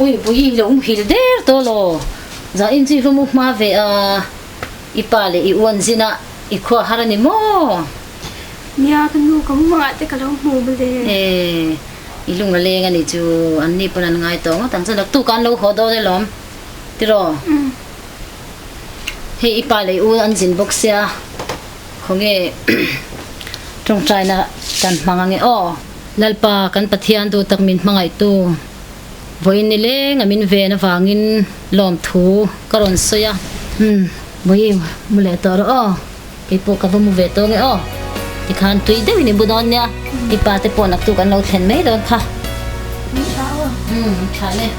Ui pui i lo hil der tawh law. Za in chu i va mu hma ve a, i pa leh i uan zin a i khua har a ni maw? Nia ka nu ka mumangah te ka lo hmu mawle. E, i lung a leng a ni chu, an ni pawn an ngai tawh ngawt ang chuan naktuk an lo haw dawn alawm tiraw? Hei i pa leh i u an zin bawk sia, khawnge tawngtaina kan hmang ange aw. Lalpa kan Pathian duh tak min hmangaihtu. Vawiin ni leng a min ven avangin lawmthu ka rawn sawi a. Umm, vawiin mu leh tawh rawh aw, keipawh ka va mu ve tawh nge aw. Tikhan tui deuhin i bu dawn nia, i pa te pawh naktuk an lo thlen mai dawn kha. Min tha aw. Umm, tha le.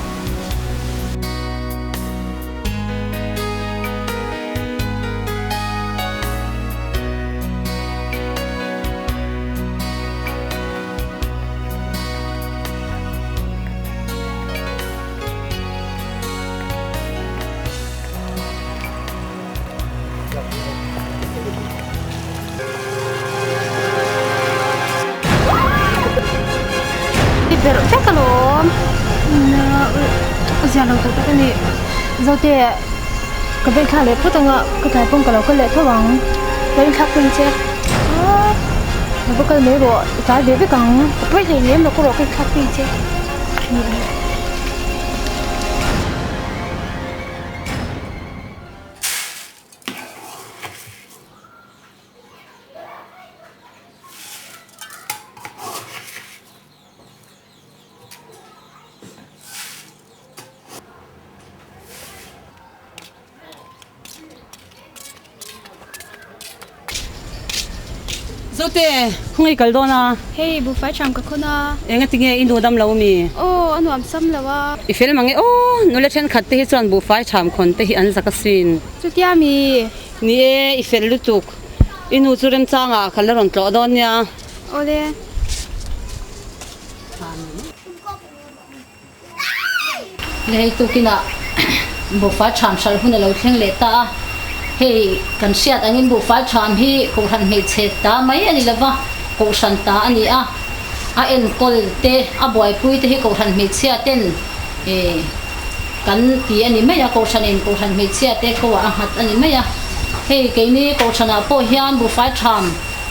I berh vek alawm a zia lo tawh tak a ni Zote ka veng thlak leh phawt anga ka tlai pawn ka lo kal leh tho ang ka inthlak pawhin che. Ka va kal mai rawh, i tlai ve vek ang. Ka pawi hlei lem lo ka rawh ka inthlak pui che. Zote, khawngaih i kal dawn a? Hei, buhfai ṭham ka khawn a. Enga tinge i nu dam lo mi? Aw, a nuam sam lo a. I fel mang e aw, nula ṭhenkhat te hi chuan buhfai ṭham khawn te hi an zak asin. Chutia mi? Ni e, i fel lutuk. I nu chu remchangah ka la rawn tlawh dawn nia. Awle. Lei tukinah buhfai ṭham hralh hun a lo thleng leh ta a, hei kan hriat angin buhfai ṭham hi kohhran hmeichhe ta mai a ni lova, kohhran ta a ni a, a enkawl te, a buaipui te hi kohhran hmeichhia ten kan ti a ni mai a, kohhranin kohhran hmeichhia te ko ah a nghat a ni mai a. Hei keini Kohhranah pawh hian buhfai ṭham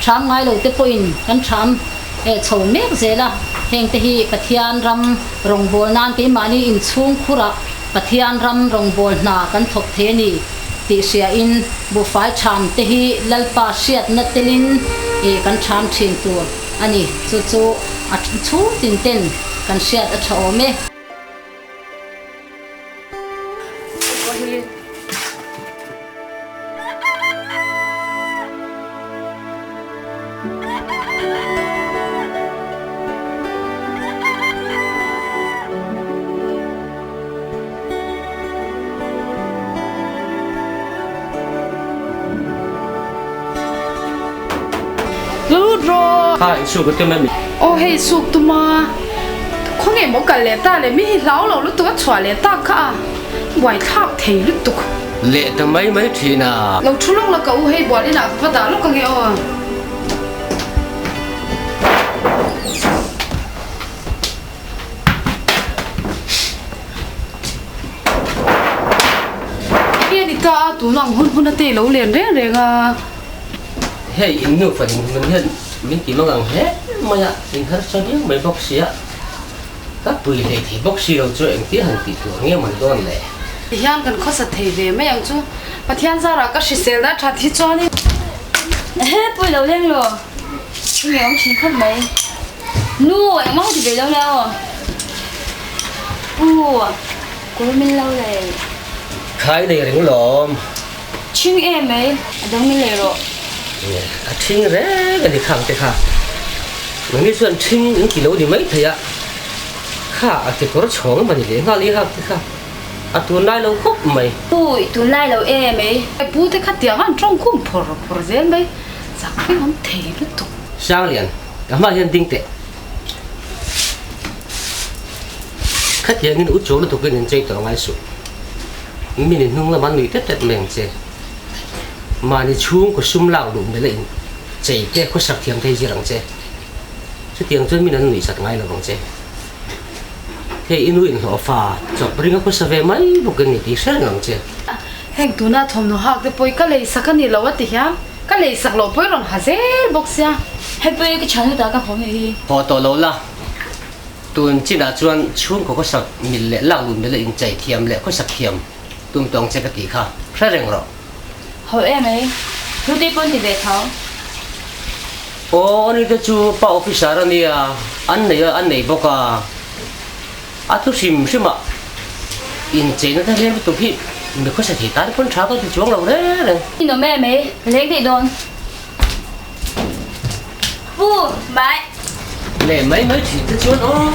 ṭham ngai lo te pawhin kan ṭham chho mek zel a, hengte hi Pathian ram rawngbâwl nan keimahni inchhung khurah Pathian ram rawngbâwl hna kan thawk thei a ni tih hriain buhfai ṭham te hi Lalpa hriatna telin kan ṭham ṭhin tur a ni. Chu chu a chhung tin ten kan hriat a ṭha awm e. Lut rawh. Kha i suk tum em? Aw hei suk tum a. Khawnge maw kal leh ta le mi hi hlau lo lutuk a chhuah leh tak kha a buaithlak thei lutuk. Leh ta mai mai thin a. Lo thu lawk la ka u hei bual inah ka va dah lawk ange aw. Enge ni ta a tuna ang hun hun a te lo len reng reng a. Hei in nu fa dinhmun hian min ti mang ang hle mai a, in harsa viau mai bawk sia, ka pui hlei thei bawk si lo chu engtia han tih tur nge maw ni dawn le. Tihian kan khawsa thei ve mai ang chu, Pathian zarah ka hriselna that hi chuanin. Ehe pui lo leng lo, i ngei awm thin khawp mai. Nu engmah ti ve lo le aw. Pu kawr min lo lei. Khai nei reng lawm. Ṭhing em mai, a dang min lei rawh. A ṭhing reng a ni khang te kha. Nangni chuan ṭhing in ti lo ni mai thei a, kha a kekawr chhawng emaw ni leh nghal i hak te kha a tunlai lo khawp mai. Pu, i tunlai lo em mai. Pu te kha tiang an ṭawng khum phawr phawr zel mai, zak vek awm thei lutuk. Sanglian, ka hmaah hian ding teh. Khatiangin u chuang lutukin inchei tawh ngai suh. Min in hnung lam an nuih tep tep mai ang che. Mahni chhung kaw sum lak luh mela in chei te khawsak thiam thei zir ang che. Chutiang chuan min an nuih sat ngai lo vang che. Hei i nu inhlawh fa chawp ringa khawsa ve mai bawk in ni tih hre reng ang che. Heng tuna thawmhnaw hak te pawh i ka lei sak a ni lo a ti hian ka lei sak loh pawh i rawn ha zel bawk sia. Hei pawh i ka thian hetah ka haw mai hi. Haw tawh lo la. Tun chinah chuan chhungkaw khawsak mil leh lak lut mila inchei thiam leh khawsak thiam tum tawng che ka tih kha hre reng rawh. Ho em ei, hlutei pawn ti ve tho. Aw, ani te chu pa officer a nia, an nei a, an nei bawk a. A thu hrim hrim a, incheina te hlem lutuk hi mi khawsa thei tan pawn tha ka ti chuang lo reng reng. Inawm em ei, ka leng daih dawn. Pu, bye. Leh mai mai thin te chuan aw.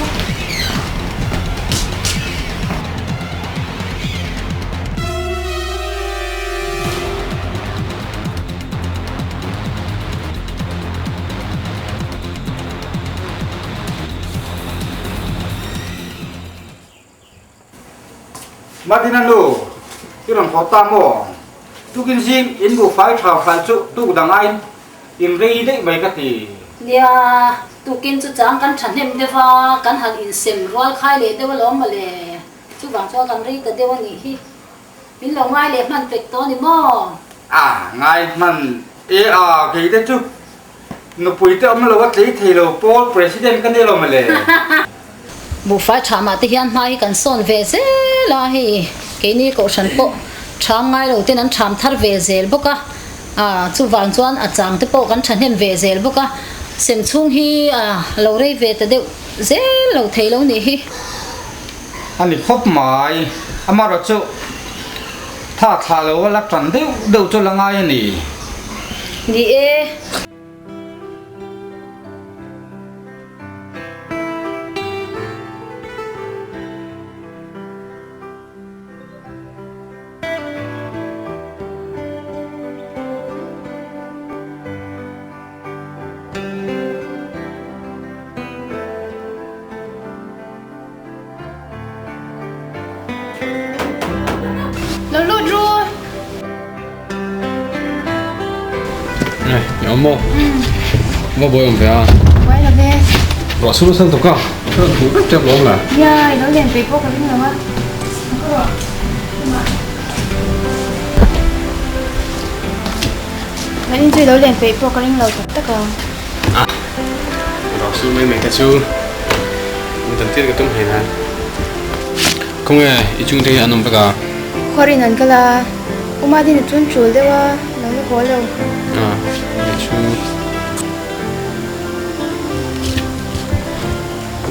Madina nu, i rawn haw ta maw? Tukin zing in buhfai tha hral chu tuk dang aiin in rei daih mai ka ti. Nia, tukin chu chang kan thahnem deuh a, kan han insem rual khai leh deuh alawm mawle. Chuvang chuan kan rei ta deuh a nih hi. Min lo ngai leh hman pek tawh a ni maw? A, ngai hman e a, kei te chu Nupui te awm lo a tlei thei lo Paul President ka ni lo mawle. Buhfai tha mah te hian hma hi kan sawn ve zel a, hei keini kohhran pawh tham ngai lo ten an tham thar ve zel bawk a, ah chuvang chuan a chang te pawh kan thahnem ve zel bawk a, sem chhung hi a lo rei ve ta deuh zel lo thei lo nih hi. A ni khawp mai, amaherawhchu tha thlah lo a la tan deuh deuh chu la ngai a ni. Ni e. Lo lut ru. Này, nhỏ mô. Mô bồi ổn về à? Quay là về. Rõ xuống sân tục không? Nó thủ rất đẹp lắm là. Dạ, nó liền về vô cái nào á. Kan inzui lo len peih pawh ka ring lo tak tak a. A, ruah sur mai mai te chu dan tir ka tum hle na. Khawnge i chungte hi an awm vek a? Khuarin an kal a, Uma din a chun tul deuh a, lo la haw lo. A, leh chu.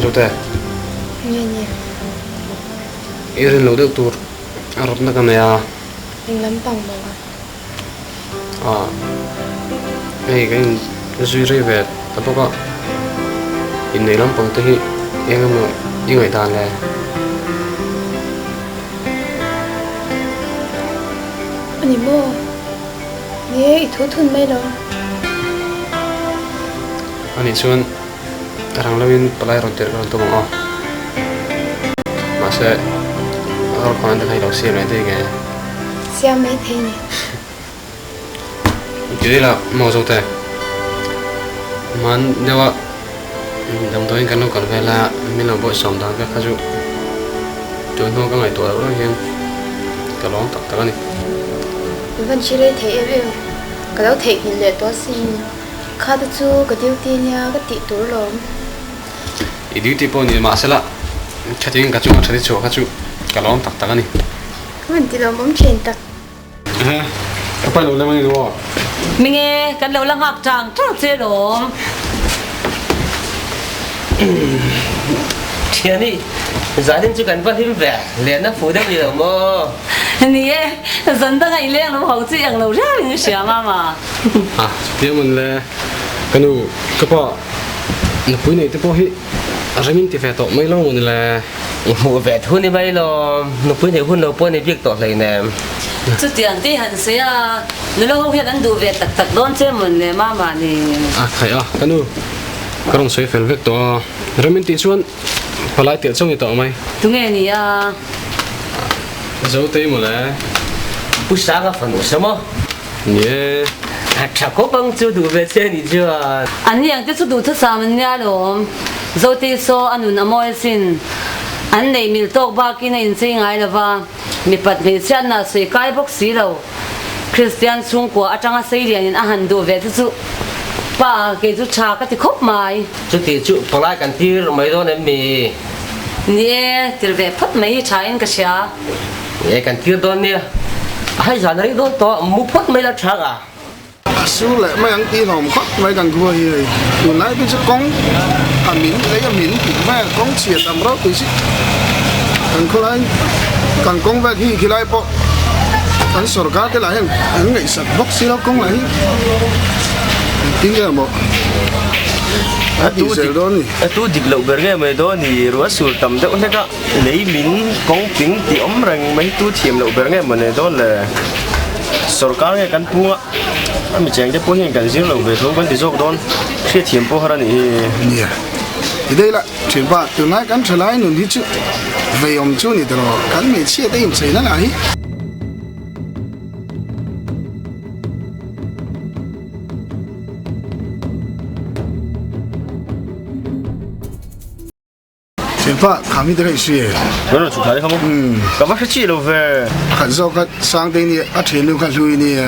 Zote. Nge ni? I rin lo deuh tur a rawtna ka nei a. Eng lampang maw? A, hei ka in zui rei ve ta bawk a, inneih lampang te hi eng emaw i ngaihdan le? A ni maw? Nge i thu thun mai lo? A nih chuan rang lovin palai rawn tirh ka rawn tum ang aw. Mahse, a rawn khawn te kha i lo siam leh daih nge? Siam mai thei ni. Ti ila maw zo te? Man deuha damdawiin kan lo kal vel a, min lo bawihsawm dan vek kha chu tun hnu ka ngaihtuah loh reng hian ka lawm tak tak a ni. I van hre rei thei em em, ka lo theihnghilh leh tawh asin. Kha te chu ka duty nia ka tih tur lawm. I duty pawh ni mahsela khatin ka chunga tha te chhuah kha chu ka lawm tak tak a ni. Ka van ti lawmawm thin tak. Ehe, ka pai lo lem a ni lo. Minge, kan lo la nghak tang tang che lawm. Thiani, zanin chu kan va hlim ve, lenna fu deuh ni lo maw? Ni e, zan danga i leng lo ho chu i ang lo riau in hria mama. A, chutiang man le, ka nu, ka pa, nupui nei te pawh hi a rem in ti ve tawh mai lo maw ni le? I hmuh ve thu ni mai lo, nupui neih hun lo pawh ni bik tawh hleinem. Chutiang te han sawi a, nula ho hian an duh ve tak tak dawn che mawn le mama ni. A khaih a, ka nu, ka rawn sawi fel vek tawh a, rem in tih chuan palai tirh chauh ni tawh mai. Tunge ni a? Zotei maw le? Pu Sanga fanu sa maw? Ni e. A tha khawp ang chu duh ve che ni chuan. An ni ang te chu duh thusam an nia lawm. Zotei saw a nun a mawi asin. An neih mil tawk bakin a inchei ngai lo va, mipat hmeichhiatna a sawi kai bawk si lo. Kristian chhungkua atanga seilianin a han duh ve te chu pa kei chu tha ka ti khawp mai. Chuti chu palai kan tir mai dawn em mi? Ni e, tir ve phawt mai hi tha in ka hria. E kan tir dawn nia, a hai zan rei dawn tawh, mu phawt mai la chhang a. A sur leh mai ang tih hlawm khawp mai kan khua hi hei tunlai phei chu kawng a min lei a min tih vel kawng chhia tam ropui si kan khawlai kan kawng vel hi khilai pawh kan sorkar te lah hian an ngaihsak bawk si lo kawng lah hi engtin nge maw a tih zel dawn ni. A tu dik loh ber nge mai dawn ni ruah sur tam deuh hlek a. Lei min kawng ping tih awm reng mai tu thiam loh ber nge maw nei dawn le? Sorkar nge kan pung a, a mi cheng te pawh hian kan zir lo ve tho kan ti zawk dawn, hriatthiam pawh har a nih hi. Nia, i dei lah thinpa, tunlai kan thalai nun hi chu veiawm chu ni tawh, kan hmeichhia te incheina lah hi. Thianpa, kha mi te kha i hria e. Kan rawn chhuk thla te kha maw? Ka va hre chiah lo ve. Pakhat zawk kha Sangtei nia, a thiannu kha Hlui nia.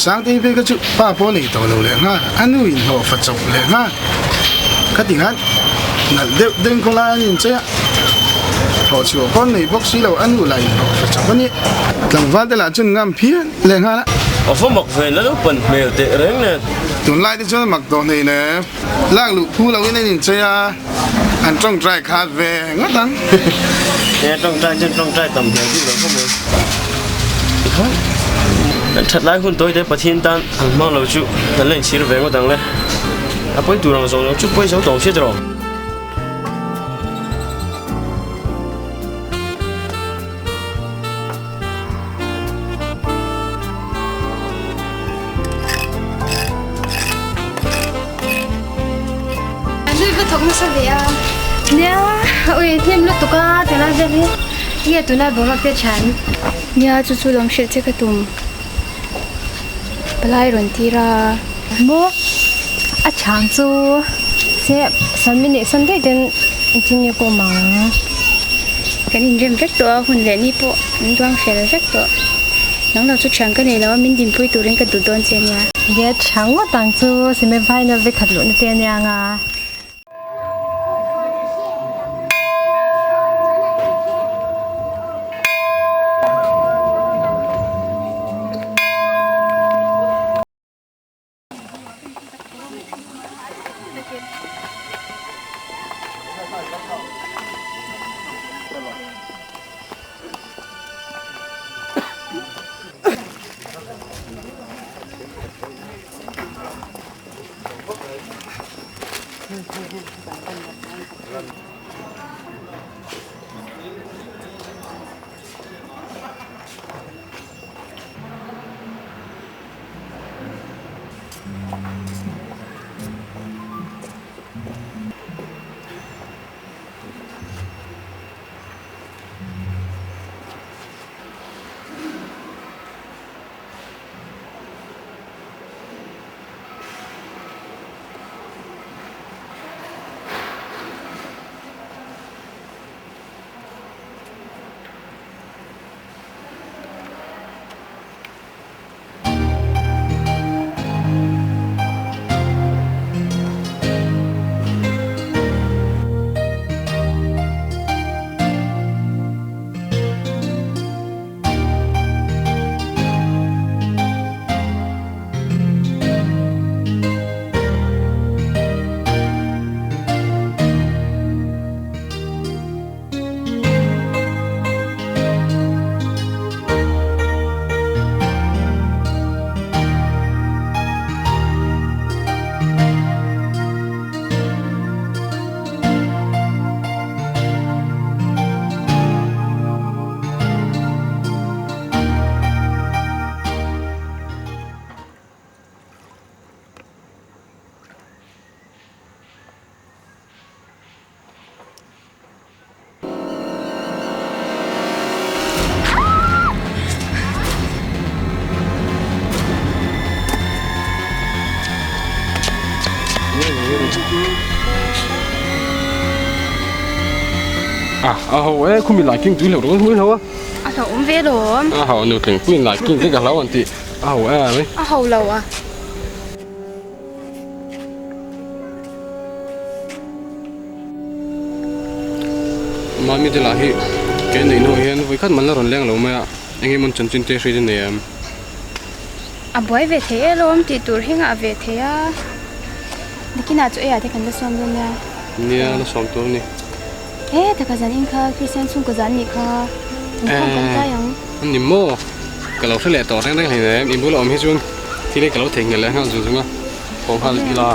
Sangtei phei kha chu pa pawh nei tawh lo leh nghal, a nu in hlawh fa chawp leh nghal. Kha ti khan nalh deuh deuh in khawlai an inchei a, thawh chhuah pawh an nei bawk si lo, a nu lah in hlawh fa chawp a nia. Tlangval te lah chuan ngam phian leh nghal a. A va mak ve, la lo pan hmel teh reng nen. Tunlai te chuan a mak tawh hlein e. Lak luh phu lo in an inchei a, an tawngtai khat ve ngawt ang. He tawngtai chuan tawngtai tam hmel bik lo khawp mai. Tikhan kan that lai hun tawi te Pathian tan an hmang lo chu kan la inchhir ve ngawt ang le. A pawi tur ang zawng lo chu pawi zo tawng hriat rawh. Nui va thawk nasa ve a. Nia, ui hnem lutuk a tunlai vel hi nge tunlai boruak te chhan. Nia, chu chu lawm hrilh che ka tum. Palai rawn tir a. Maw a chhang chu se san minute san daih ten engtin nge ka awm ang. Kan inrem vek tawh a hun leh ni pawh an duang fel vek tawh. Nang lo chu thian ka nei lo a min dinpui turin ka duh dawn che ania. Nia tha ngawt ang chu semi final vekhat luhna te ania ang a. À, a ho e khumi lai king tui lo ro hui ho a. A hlo awm ve lawm. A ho nu tling puin lai king te ka hlo an ti. A ho e mai. A ho lo a. Mami te lah hi kei neih hnuah hian vawi khat man la rawn leng lo mai a, eng emaw chanchin te hriat a nei em? A buai ve thei e lawm tih tur hi ngah ve thei a, nakinah chu eiah te kan la sawm dawn nia. Nia, la sawm tur a ni. He taka zan in kha Kristian chhungkaw zan nih kha inkhawm kan tlai ang. A ni maw? Ka lo hre leh tawh reng reng hleinem, i bula awm hi chuan thil hi ka lo theihnghilh leh nghal zung zung a, haw nghal ila.